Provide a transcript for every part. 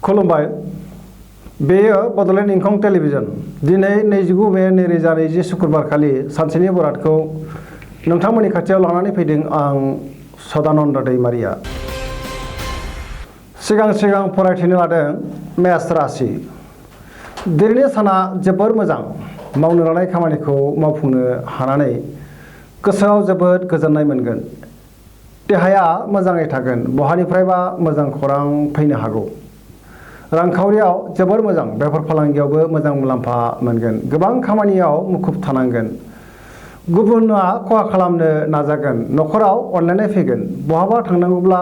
खुलुमबाय। बेयो बड'लेण्ड इंखं टेलिभिजन। दिनै 29 मे 2020 शुक्रबार खालि सानसेनि बरादखौ नोंथांमोननि खाथियाव लानानै फैदों आं सदानन्द दैमारिया। सिगां फरायथिनो लादों मेष राशि। दिनैनि साना जोबोर मोजां। मावनो लानाय खामानिखौ मावफुंनो हानानै गोसोआव जोबोद गोजोननाय मोनगोन। देहाया मोजाङै थागोन। बहानिफ्रायबा मोजां खौरां फैनो हागौ। रांखावरियाव जोबोर मोजां। बेफार फालांगियावबो मोजां मुलाम्फा मोनगोन। गोबां खामानियाव मुखुब थानांगोन। गुबुना खहा खालामनो नाजागोन। न'खराव अनलायनाय फैगोन। बहाबा थांनांगौब्ला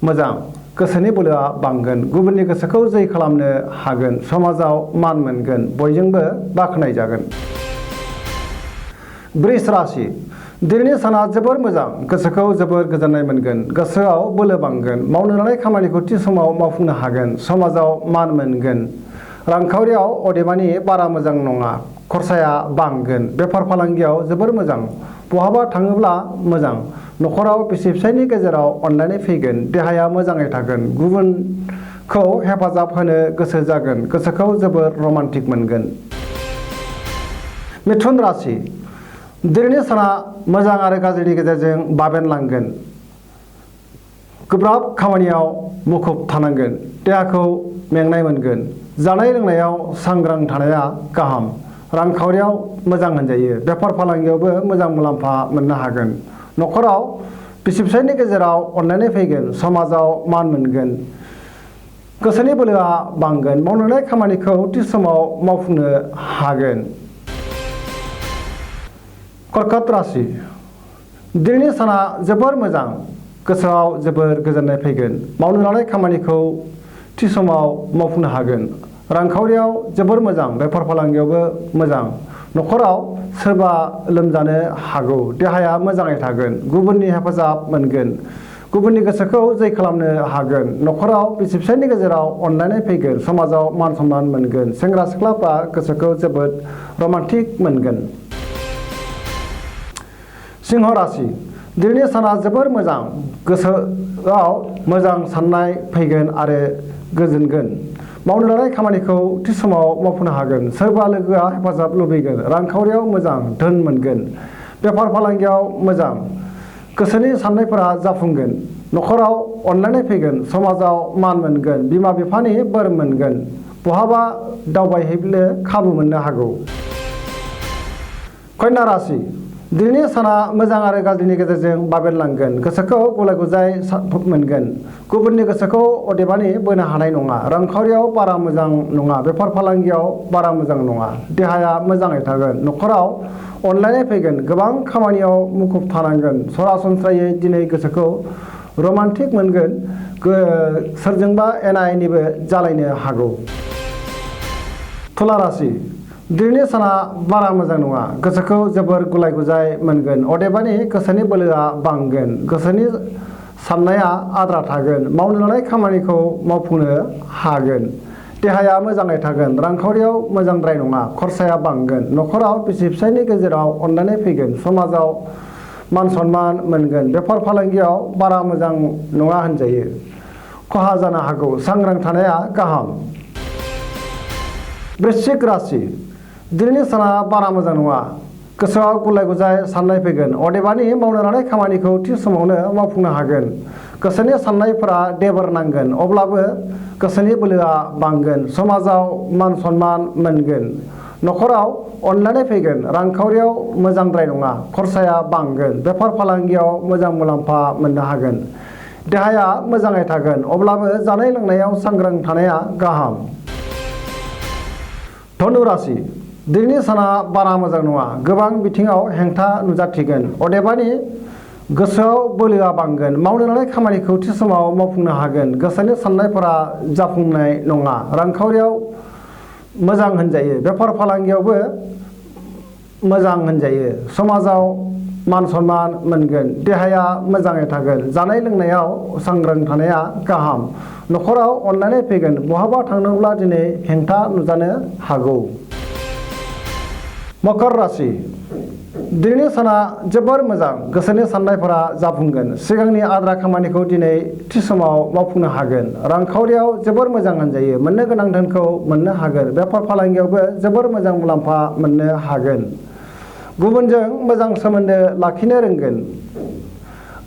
मोजां। गोसोनि बोलोआ बांगोन। गुबुननि गोसोखौ जै खालामनो हागोन। समाजाव मान मोनगोन। बयजोंबो बाख्नायजागोन। वृष राशि। दिनैनि साना जोबोर मोजां। गोसोखौ जोबोर गोजोननाय मोनगोन। गोसोआव बोलो बांगोन। मावनो लानाय खामानिखौ थि समाव मावफुंनो हागोन। समाजाव मान मोनगोन। रांखावरियाव अदेबानि बारा मोजां नङा। खरसाया बांगोन। बेफार फालांगियाव जोबोर मोजां। बहाबा थाङोब्ला मोजां। न'खराव बिसि फिसायनि गेजेराव अनलायनाय फैगोन। देहाया मोजाङै थागोन। गुबुनखौ हेफाजाब होनो गोसो जागोन। गोसोखौ जोबोर रमान्टिक मोनगोन। मिथुन राशि। दिनैनि साना मोजां आरो गाज्रिनि गेजेरजों बाबेनलांगोन। गोब्राब खामानियाव मुखुब थानांगोन। देहाखौ मेंनाय मोनगोन। जानाय लोंनायाव सांग्रां थानाया गाहाम। रांखावरियाव मोजां होनजायो। बेफार फालांगियावबो मोजां मुलाम्फा मोननो हागोन। न'खराव बिसि फिसायनि गेजेराव अनलायनाय फैगोन। समाजाव मान मोनगोन। गोसोनि बोलोआ बांगोन। मावनाय खामानिखौ थि समाव मावफुंनो हागोन। कर्कट राशि। दिनैनि साना जोबोर मोजां। गोसोआव जोबोर गोजोननाय फैगोन। मावनो लानाय खामानिखौ थि समाव मावफुंनो हागोन। रांखावरियाव जोबोर मोजां। बेफार फालांगियावबो मोजां। न'खराव सोरबा लोमजानो हागौ। देहाया मोजाङै थागोन। गुबुननि हेफाजाब मोनगोन। गुबुननि गोसोखौ जै खालामनो हागोन। न'खराव बिसि फिसायनि गेजेराव अनलायनाय फैगोन। समाजाव मान सनमान मोनगोन। सेंग्रा सिख्लाफ्रा गोसोखौ जोबोद रमान्टिक मोनगोन। सिंह राशि। दिनैनि साना जोबोर मोजां। गोसोआव मोजां साननाय फैगोन आरो गोजोनगोन। मावनो लानाय खामानिखौ थि समाव मावफुंनो हागोन। सोरबा लोगोआ हेफाजाब लुबैगोन। रांखावरियाव मोजां धोन मोनगोन। बेफार फालांगियाव मोजां। गोसोनि साननायफोरा जाफुंगोन। न'खराव अनलायनाय फैगोन। समाजाव मान मोनगोन। बिमा बिफानि बोर मोनगोन। बहाबा दावबायहैनो खाबु मोननो हागौ। कन्या राशि। दिनैनि साना मोजां आरो गाज्रिनि गेजेरजों बाबेनलांगोन। गोसोखौ गुलाय गुजाय मोनगोन। गुबुननि गोसोखौ अदेबानि बोनो हानाय नङा। रांखावरियाव बारा मोजां नङा। बेफार फालांगियाव बारा मोजां नङा। देहाया मोजाङै थागोन। न'खराव अनलायनाय फैगोन। गोबां खामानियाव मुखुब थानांगोन। सरासनस्रायै दिनै गोसोखौ रमान्टिक मोनगोन। सोरजोंबा एना एनिबो जालायनो हागौ। तुला राशि। दिनैनि साना बारा मोजां नङा। गोसोखौ जोबोर गुलाय गुजाय मोनगोन। अदेबानि गोसोनि बोलोआ बांगोन। गोसोनि साननाया आद्रा थागोन। मावनो लानाय खामानिखौ मावफुंनो हागोन। देहाया मोजाङै थागोन। रांखावरियाव मोजांद्राय नङा। खरसाया बांगोन। न'खराव बिसि फिसायनि गेजेराव अनलायनाय फैगोन। समाजाव मान सनमान मोनगोन। बेफार फालांगियाव बारा मोजां नङा होनजायो। खहा जानो हागौ। सांग्रां थानाया गाहाम। वृश्चिक राशि। दिनैनि साना बारा मोजां नङा। गोसोआव गुलाय गुजाय साननाय फैगोन। अदेबानि मावनो लानाय खामानिखौ थि समावनो मावफुंनो हागोन। गोसोनि साननायफोरा देबोर नांगोन। अब्लाबो गोसोनि बोलोआ बांगोन। समाजाव मान सनमान मोनगोन। न'खराव अनलायनाय फैगोन। रांखावरियाव मोजांद्राय नङा। खरसाया बांगोन। बेफार फालांगियाव मोजां मुलाम्फा मोननो हागोन। देहाया मोजाङै थागोन। अब्लाबो जानाय लोंनायाव सांग्रां थानाया गाहाम। धनु राशि। दिनैनि साना बारा मोजां नङा। गोबां बिथिङाव हेंथा नुजाथिगोन। अदेबानि गोसोआव बोलोआ बांगोन। मावनो लानाय खामानिखौ थि समाव मावफुंनो हागोन। गोसोनि साननायफोरा जाफुंनाय नङा। रांखावरियाव मोजां होनजायो। बेफार फालांगियावबो मोजां होनजायो। समाजाव मान सनमान मोनगोन। देहाया मोजाङै थागोन। जानाय लोंनायाव सांग्रां थानाया गाहाम। न'खराव अनलायनाय फैगोन। बहाबा थांनोब्ला दिनै हेंथा नुजानो हागौ। मकर राशि। दिनैनि साना जोबोर मोजां गोसोनि साननायफोरा जाफुंगोन सिगांनि आद्रा खामानिखौ दिनै थि समाव मावफुंनो हागोन रांखावरियाव जोबोर मोजां होनजायो मोननो गोनां धोनखौ मोननो हागोन बेफार फालांगियावबो जोबोर मोजां मुलाम्फा मोननो हागोन गुबुनजों मोजां सोमोन्दो लाखिनो रोंगोन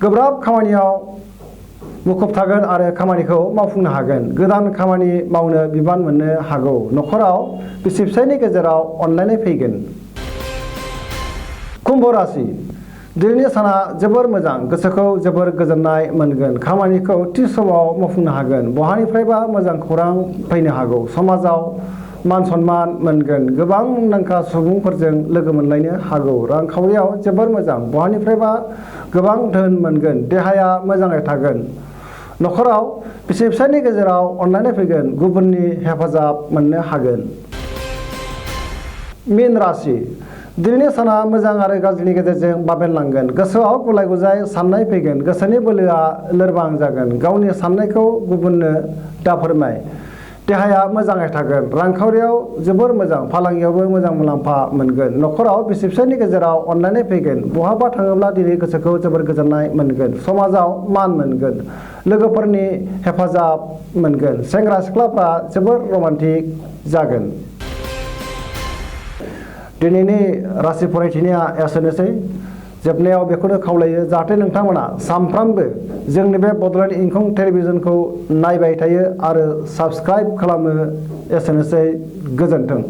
गोब्राब खामानियाव मुखुब थागोन आरो खामानिखौ मावफुंनो हागोन गोदान खामानि मावनो बिबान मोननो हागौ न'खराव बिसि फिसायनि गेजेराव अनलायनाय फैगोन कुम्भ राशि दिनैनि साना जोबोर मोजां गोसोखौ जोबोर गोजोननाय मोनगोन खामानिखौ थि समाव मावफुंनो हागोन बहानिफ्रायबा मोजां खौरां फैनो हागौ समाजाव मान सन्मान मोनगोन गोबां मुंदांखा सुबुंफोरजों लोगो मोनलायनो हागौ रांखावरियाव जोबोर मोजां बहानिफ्रायबा गोबां धोन मोनगोन देहाया मोजाङै थागोन न'खराव बिसि फिसायनि गेजेराव अनलायनाय फैगोन गुबुननि हेफाजाब मोननो हागोन मीन राशि दिनैनि साना मोजां आरो गाज्रिनि गेजेरजों बाबेनलांगोन गोसोआव गुलाय गुजाय साननाय फैगोन गोसोनि बोलोआ लोरबां जागोन गावनि साननायखौ गुबुननो दाफोरमाय देहाया मोजाङै थागोन रांखावरियाव जोबोर मोजां फालांगियावबो मोजां मुलाम्फा मोनगोन न'खराव बिसि फिसायनि गेजेराव अनलायनाय फैगोन बहाबा थाङोब्ला दिनै गोसोखौ जोबोर गोजोननाय मोनगोन समाजाव मान मोनगोन लोगोफोरनि हेफाजाब मोनगोन सेंग्रा सिख्लाफ्रा जोबोर रमान्टिक जागोन दिनैनि राशि फरायथिनाया एसेनोसै जोबनायाव बेखौनो खावलायो जाहाथे नोंथांमोना सानफ्रामबो जोंनि बे बड'लेण्ड इंखं टेलिभिजनखौ नायबाय थायो आरो साबस्क्राइब खालामो एसेनोसै गोजोन्थों।